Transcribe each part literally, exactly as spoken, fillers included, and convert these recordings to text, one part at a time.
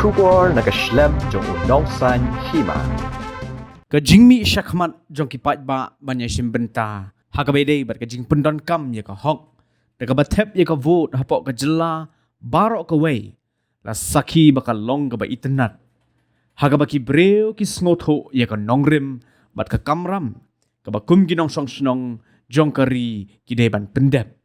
Khubor na ka shlem jong u Nongsaiñ Hima. Ka jingmih shakhmat jong ki paidbah ban ïashim bynta ha kaba ïadei bad ka jingpyndonkam ïa ka hok da kaba thep ïa ka vote hapoh ka jylla baroh kawei la sakhi ba ka long kaba itynnad, ha kaba ki briew ki sngewthuh ïa ka nongrim bad ka kamram kaba kum ki nongshong shnong jong ka ri ki dei ban pyndep.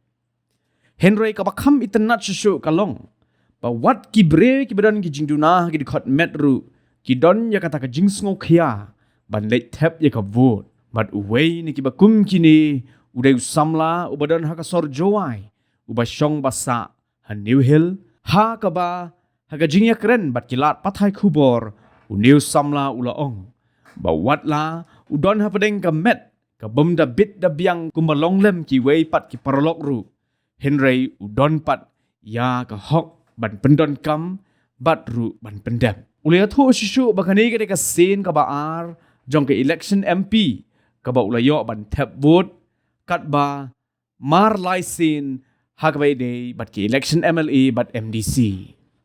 Hynrei kaba kham itynnad shuh shuh ka long ba wat ki briew kiba don ki jingduna ha ki dkhot met ruh ki don ïa kata ka jingsngewkhia ban leit thep ïa ka vote. Bad uwei na kiba kum kine u dei u samla uba don ha ka sor Jowai uba shong ba sah ha New Hill, ha kaba ha ka jingïakren bad ki lad pathai khubor, une u samla u la ong ba wat la u don hapdeng ka met ka bym da bit da biang kumba long lem kiwei pat ki paralok ruh, hynrei u don pat ïa ka hok ban pyndonkam bad ruh ban pyndep. U la ïathuh shuh shuh ba kane ka dei ka sien kaba ar jong ka election M P kaba u la ïoh ban thep vote katba mar lai sien ha kaba ïadei bad ki election M L A bad M D C.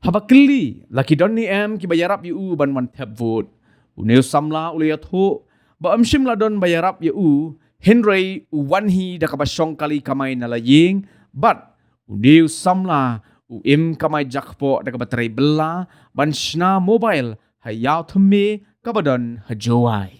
Haba kylli la ki don ne em kiba ïarap ïa u ban wan thep vote, une u samla u la ïathuh ba ym shym la don ba ïarap ïa u, hynrei u wan hi da kaba shong kali kamai na la ïing bad une u samla u im kamai jakpoh da kaba trei bylla ban shna mobile ha ïaw thymme kaba don ha Jowai.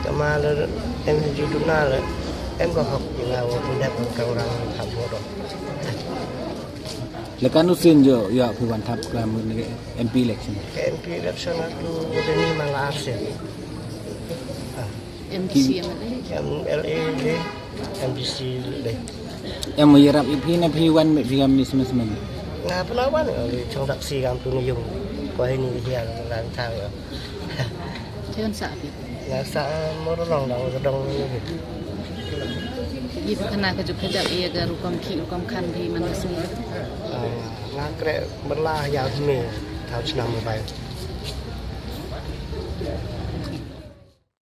Tama le em ha ju duna le em ka hok ïa nga wa pyndep ka orang ha bo do. Leka nu sien jo ïa phi wan thap ka mun ni M P election. Ka M P election atu de ni ma la ar sien. M D C, M L A. M L A de, M D C de. Em ïarap ïa phi na phi wan met phi kam ni semen semen. Nga pernah wan, eh, chong taksi kam tu ni yung. Ko ini dia lan ta yo. Te wan sah phi? Nga sah, eh, Mawryngkneng dang dang ni. Ïa phi kane ka juk ka jap ïa ka rukom khih rukom khan phi man ka sngi. Ah, nga kre berlah ïa me tau chnam mobile.